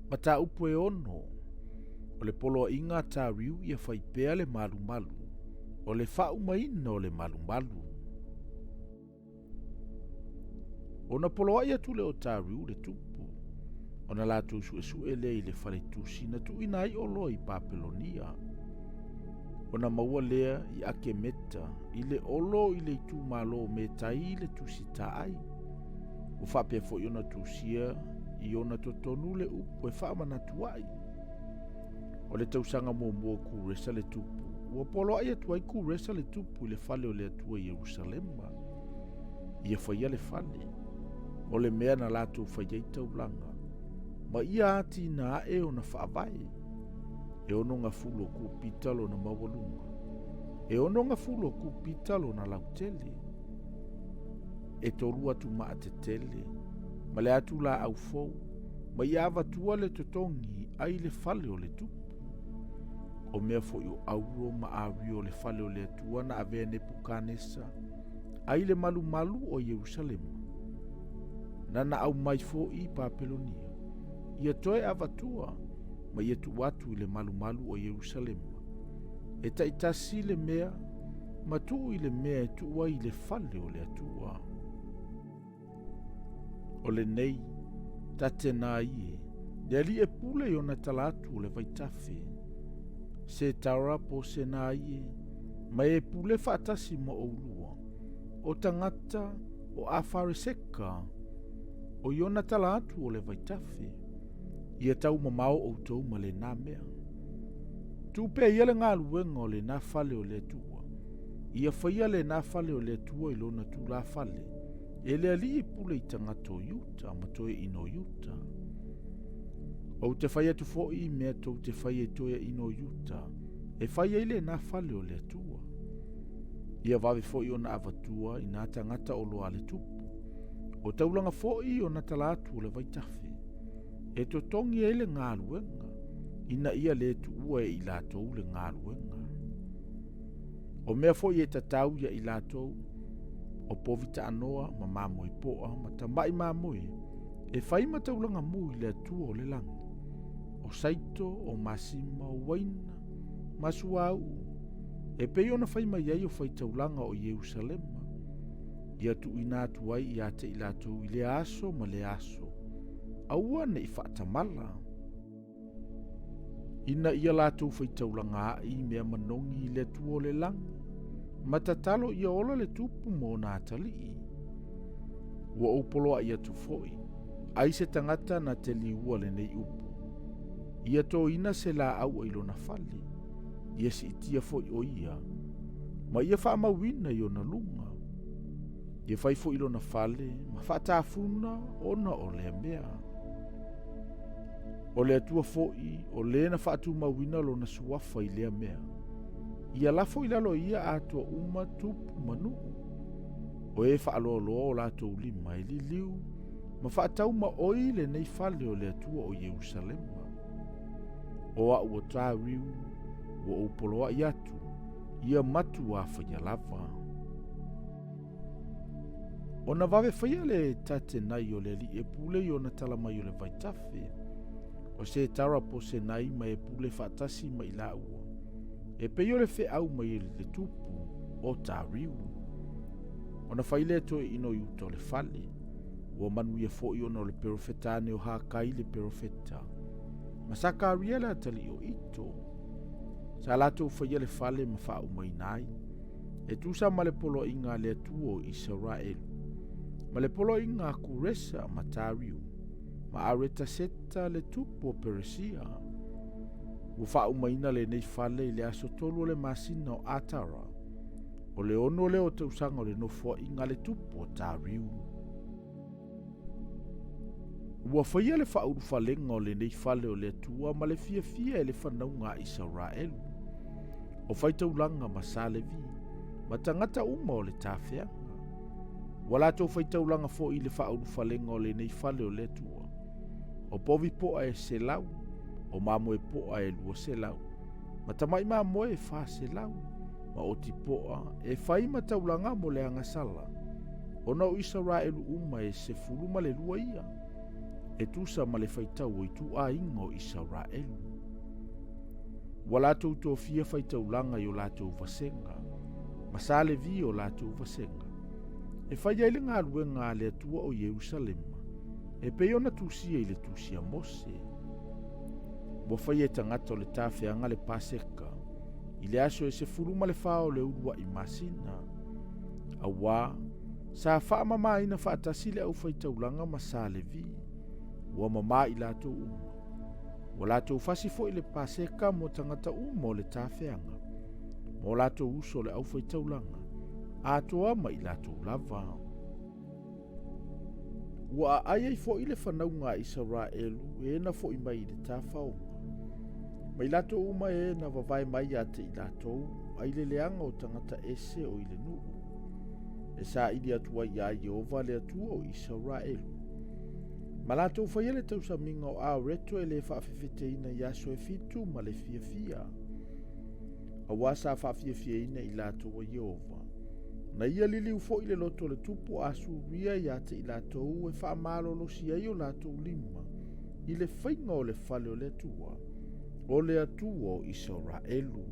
Mataupu e 6, O le poloaiga a Tariu ia fai pea le malumalu, o le faaumaina o le malumalu. Ona poloai atu lea o Tariu le tupu, ona latou suesue lea i le faletusi na tuuina ai oloa i Papelonia. Ona maua lea i Akemeta i le olo i le itumalo o Metai le tusi taai. Ua faapea foi ona tusia i ona totonu le upu e faamanatu ai. O le tausaga muamua o Kuresa le tupu, ua poloai atu ai Kuresa le tupu i le fale o le Atua i Ierusalema, ia faia le fale, o le mea na latou fai ai taulaga, ma ia atina ae ona faavae. E ono gafulu o kupita lona maualuga, e ono gafulu o kupita lona lautele. E tolu atu maa tetele, ma le atu laau fou, ma ia avatua le totogi ai le fale o le tupu. O mea foi o auro ma ario o le fale o le Atua na avea Nepukanesa ai le malumalu o Ierusalema. Na na aumai foi i Papelonia, ia toe avatua ma ia tuu atu i le malumalu o Ierusalema. E taitasi le mea ma tuu i le mea e tuu ai i le fale o le Atua. O lenei, Tatenai e, le alii e pule i ona tala atu o le vaitafe. Setara po Senai e, ma e pule faatasi ma oulua, o tagata o Afareseka, o i ona tala atu o le vaitafe. Ia tau mamao outou ma lena mea. Tuu pea ia le galuega o lena fale o le Atua. Ia faia lena fale o le Atua i lona tulafale, e le alii e pule i tagata o Iuta ma toeaina o Iuta. Ou te fai atu foi i mea tou te faia i toeaina o Iuta, e fai ai lena fale o le Atua. Ia vave foi ona avatua i nā tagata oloa a le tupu, o taulaga foi ona tala atu o le vaitafe, e totogi ai le galuega, ina ia le tuua e i latou le galuega. O mea foi e tatau ia i latou, o povi taanoa ma mamoe poa ma tamai mamoe, e fai ma taulaga mu i le Atua o le lagi, o saito, o masima, o uaina, ma suauu, e pei ona fai mai ai o faitaulaga o Ierusalema, ia tuuina atu ai ia te i latou i lea aso ma lea aso, aua ne i faatamala. Ina ia latou faitaulaga ai i mea manogi i le Atua o le lagi, ma tatalo ia ola le tupu ma ona atalii. Ua ou poloai atu foi, ai se tagata na te liua lenei upu. Ia toina se laau i lona fale, ia siitia foi o ia, ma ia faamauina i ona luga. Ia fai foi lona fale ma faatafuna ona o lea mea. O le Atua foi o le na faatumauina lona suafa i lea mea. Ia lafo i lalo ia atoa uma tupu ma nuu. O e faaloaloa o latou lima e liliu ma faatau ma oi lenei fale o le Atua o Ierusalema. O au o Tariu, ua ou poloai atu, ia matuā faia lava. Ona vave faia le Tatenai o le alii e pule i ona tala mai o le vaitafe, o Setara po Senai ma e pule faatasi ma i laua, e pei o le feau mai e le tupu o Tariu. Ona fai lea toeaina o Iuta o le fale, ua manuia foi ona o le perofeta ane o Hakai le perofeta, ma Sakaria le atalii o Ito. Sa latou faia le fale ma faaumaina ai, e tusa ma le poloaiga a le Atua o Isaraelu, ma le poloaiga a Kuresa ma Tariu, ma Aretaseta le tupu o Peresia. Ua faaumaina lenei fale i le aso 3 o le masina o Atara, o le 6 lea o tausaga o le nofoaiga a le tupu o Tariu. Ua faia le faaulufalega o lenei fale o le Atua ma le fiafia e le fanauga a Isaraelu, o faitaulaga ma Sa Levi, ma tagata uma o le tafeaga. Ua latou faitaulaga foi i le faaulufalega o lenei fale o le Atua, o povi poa e 100, o mamoe poa e 200, ma tamai mamoe e 400, ma oti poa e fai ma taulaga mo le agasala, ona o Isaraelu uma e 12 ia. e tusa ma le faitau o ituaiga o Isaraelu. Ua latou tofia faitaulaga i o latou vasega, ma sa Levi o latou vasega, e fai ai le galuega a le Atua o Ierusalema, e pei ona tusia i le tusi a Mose. Ua faia e tagata o le tafeaga le Paseka, i le aso e 14 o le uluai masina, auā sa faamamaina faatasi le aufaitaulaga ma sa Levi, ua mamā i latou uma. Ua latou fasi foi le Paseka mo tagata uma o le tafeaga, ma o latou uso le aufaitaulaga, atoa ma i latou lava. Ua aai ai foi le fanauga a Isaraelu e na foi mai i le tafaoga, ma i latou uma e na vavae mai ia te i latou ai le leaga o tagata ese o i le nuu, e saili atu ai iā Ieova le Atua o Isaraelu. Ma latou faia le tausamiga o aoreto e le faafefeteina i aso e 7 ma le fiafia, auā sa faafiafiaina i latou a Ieova. Na ia liliu foi le loto o le tupu o Asuria ia te i latou e faamalolosi ai o latou lima i le faiga o le fale o le Atua, o le Atua o Isaraelu.